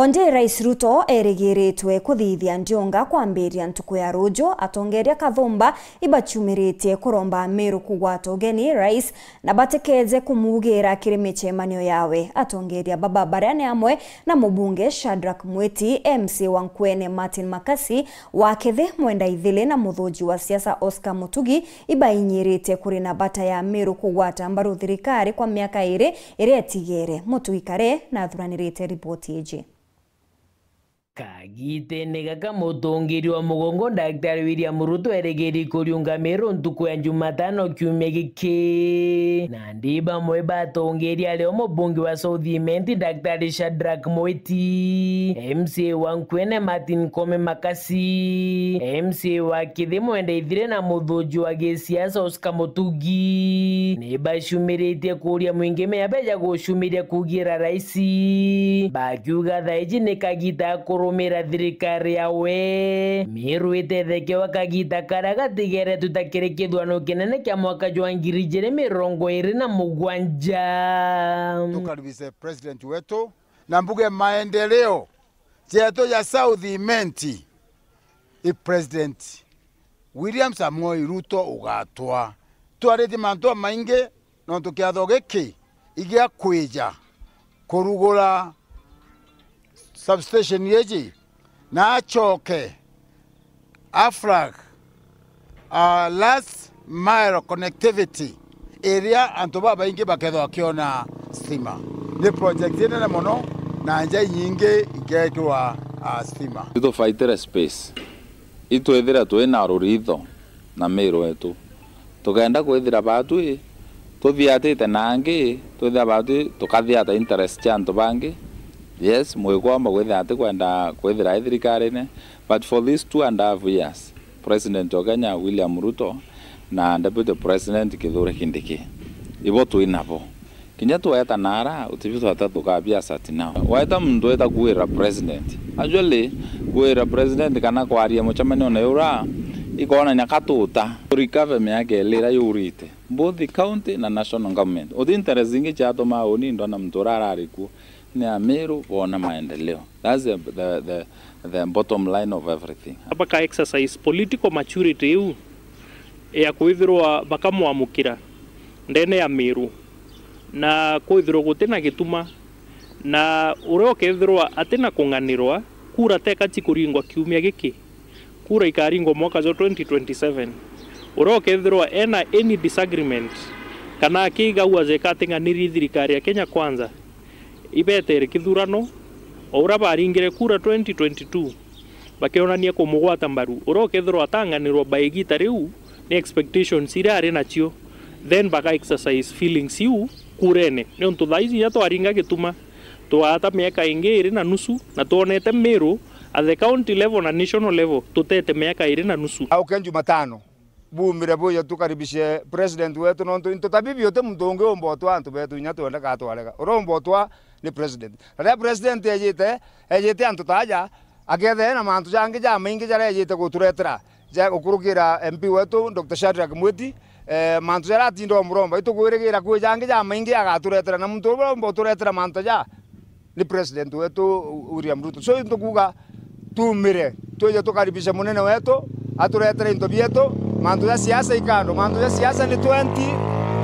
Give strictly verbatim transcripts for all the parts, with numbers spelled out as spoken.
Ondi Rais Ruto erigiritwe kuthithia ndiunga kwambiria ntuku ya ruju, atongeria kathumba ibachumiritie kuromba Meru kugwata ugeni Rais na batikeje kumugira kiri micemanio yawe. Atongeria baba baria ni amwe na mubunge Shadrack Mwiti, M C A wa Nkuene Martin Makasi, wa Kithi Mwenda Ithili na muthuji wa siasa Oscar Mutugi ibainyiritie kuri na bata ya Meru kugwata mbaru thirikari kwa miaka iri iria itigere. Mutugi Kare nathuranirite riboti iji. Kagitene gaka mutongeri wa mugongo Daktari William Ruto erigiri kuriunga Meru ntuku ya Jumatano kiumia giki. Nandi bamwe batongeri ari o mubunge wa South Imenti Daktari Shadrack Mwiti, M C A wa Nkuene Martin Kome Makasi, M C A wa Kithi Mwenda Ithire na muthuji wa gisiasa Oscar Mutugi ni bacumiritie kuria mwingi mea beja gucumiria kugira raisi, bakiuga thaiji ni kagita ga kurumira thirikari yawe. Meru itethekewa kagita karia gatigeretwe ta kiri kithurano kinene kia mwaka jwa ngiri ijiri mirongo iri na mugwanja. Tukaribishe president wetu na mbuge maendeleo jetu ja South Imenti i President William Samoei Ruto ugatwa. Twaritie mantu jamaingi, nontu kiatho giki igia kwija kurugura substation iji, na acoke aflag, uh, last mile connectivity, iria antu babaingi bakethwa bakiona stima. Ni project inene mono, na nja inyingi ikekirwa, uh, stima. Itufaitire space, itwithira twina ruritho na Meru wetu. Tukenda kwithira batwi tuthiatite na angi, twithira batwi tukathiata interest cia antu bangi. Yes, mwikwamba kwithira ati kwenda kwithira i thirikarine, but for these two and a half years, President wa Kenya William Ruto na Deputy President Kithure Kindiki, ibo twi nabo. Kinya tweta nara, utibi twata tukabia sati nao. Weta muntu weta kuira president. Actually, kuira president kana kwaria mucemanione ura, ikonania katuta. Recover miaka iri ira yurite. Both the county na national government. Uti interest ingi ciatuma uni ndona muntu ura arari kuo. Ni Ameru bona maendeleo. That's the, the, the, the bottom line of everything. Baka exercise political maturity iu ya kwithirwa bakamwamukira ndene ya Meru, na kwithirwa guti na gituma, na uria ukethirwa ati na kung'anirwa, kura teka cikuringwa kiumia giki, kura ikaringwa mwaka jwa twenty twenty-seven. Uria ukethirwa ena any disagreement kana akigagua jeka ating'anirie thirikari ya Kenya Kwanza, ibetere kithurano, o uria baringire kura twenty twenty-two, bakionania kumugwata mbaru. Uria ukethirwa atang'anirwa by igita riu, ni expectations iria ari nacio, then baka exercise feelings iu kurene. Niuntu thaa ici inya twaringa gituma, twaata miaka ingi iri na nusu, na twonete Meru at the county level na national level tutete miaka iri na nusu. Auke Jumatano, bumire buja tukaribishe president wetu, nontu into ta bibi uti muntu ungi umba utwa antu betu, inya twende ka twarega. Uria umba utwa ni president. Na riria president ejite, ejite antu ta aja, akethira ena mantu jangi jamaingi jaria ejite guturetera, ja gukurukira M P wetu Doctor Shadrack Mwiti, eh, mantu jaria atinda umuromba, itukwirigira kwi jangi jamaingi agaturetera, na muntu uria umba uturetera mantu ja ni president wetu William Ruto. So, ntukuuga tumire, twije tukaribishe munene wetu, aturetere into bietu, mantu ja siasa ikando, mantu ja siasa ni twenty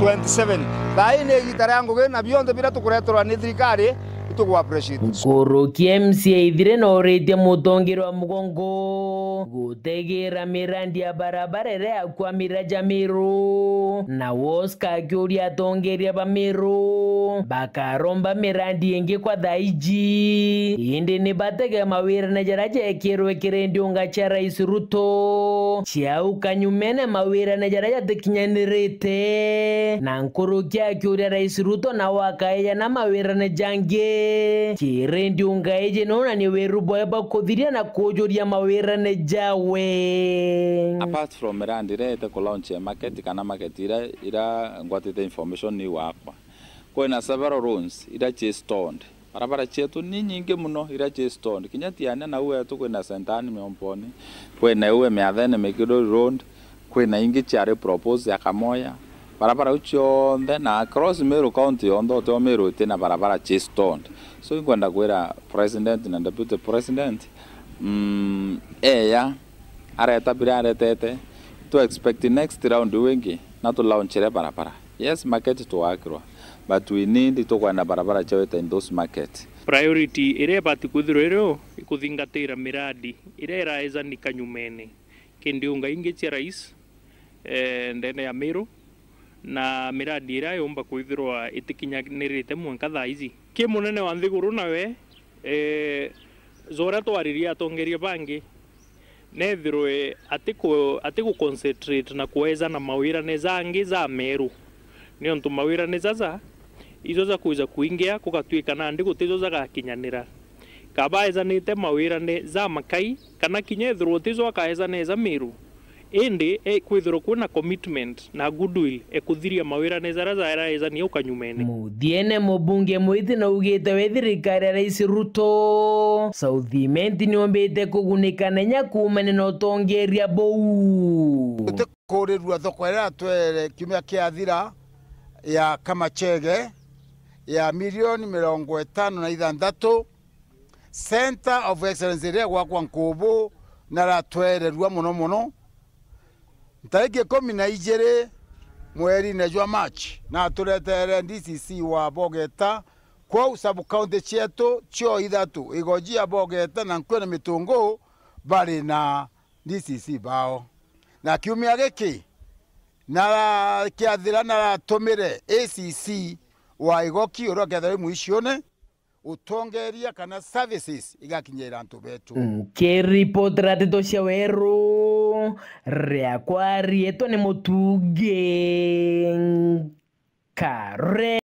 twenty-seven. Thaa ii ni igita ria ngugi, na bionthe biria tukureterwa ni thirikari, itugu appreciate. Nkuruki M C A Ithire noritie mutongeri wa mugongo gutegira mirandi ya barabara iria yakwamire ja Meru, na Oscar akiuria atongeria ba Meru bakaromba mirandi ingi kwa thaa iji, indi ni batege mawirane jaria jekirwe kiri ndiunga cia Rais Ruto cia au kanyumene, mawirane jaria jatikinyanirite, na nkuruki akiuria Rais Ruto nawe akaejana mawirane jangi kiri ndiunga iji nonanie wiru bwawe bwa kuthiria na kujuria mawirane jawe. Apart from mirandi iria ite ku launch ya market kana market iria, iria ngwatite information ni wakwa, kwina several roads iria ci stoned. Barabara cietu ni nyingi mono iria ci stoned. Kinya Tiania na uwe tu kwina Sentani Miomponi, kwina uwe Miathene Mikidori Road, kwina ingi ciari proposed ya Kamoya. Barabara iu cionthe na across Meru County yonthe, utio Meru itina barabara ci stalled. So, inkwenda kwira President na Deputy President, mm, eya, areta biria aretete, tu expect next round iu ingi, na tu launchire barabara. Yes, market twakirwa, but we need, tukwenda barabara ciawita in those market. Priority iria ibati kwithirwa irio ikuthingatira miradi iria iraejani kanyumene ki ndiunga ingi cia rais, eh, ndene ya Meru, na miradi iria yumba kwithirwa itikinyanirite mwanka thaa iji. Ki munene wa nthiguru nawe, eh, ja uria twaririe atongeria bangi, nethirwe atiku-, atiguconcentrate na kwejana mawirane jangi ja Meru, niuntu mawirane jaja ijo jakwija kwingia, gugatwika nandi gutijo jagakinyanira. Kaba ejanite mawirane ja makai, kana kinya ethirwa utijo akaejana ja Meru, indi e kwithirwa kwina commitment na goodwill e kuthiria mawirane jaria jaeraejania ukanyumene. Muthiene, mubunge Mwiti naugite we thirikari ya Rais Ruto, South Imenti niumbite kugunika na inya kuumania na utongeria buu. Kurirua thoko iria twere kiumia kiathira ya Kamachege ya milioni mirongo itano na ithanthatu, Center of Excellence iria gwakwa Nkubu, naratwererua mono mono. Ntariki ikumi na ijiri mwerine jwa March, naturetere D C C wa Bogeta, kwou sub county cietu cio ithatu, Igoji ya Bogeta na Nkuene Mitungu, bari na D C C bao. Na kiumia giki, narakiathira naratumire A C C wa Igoki, uria ukethirwa wi mwicione, utongeria kana services igakinyira antu betu. Nkiripotera ndeto cia Weru, riakwa riitwa ni Mutungi Nkare.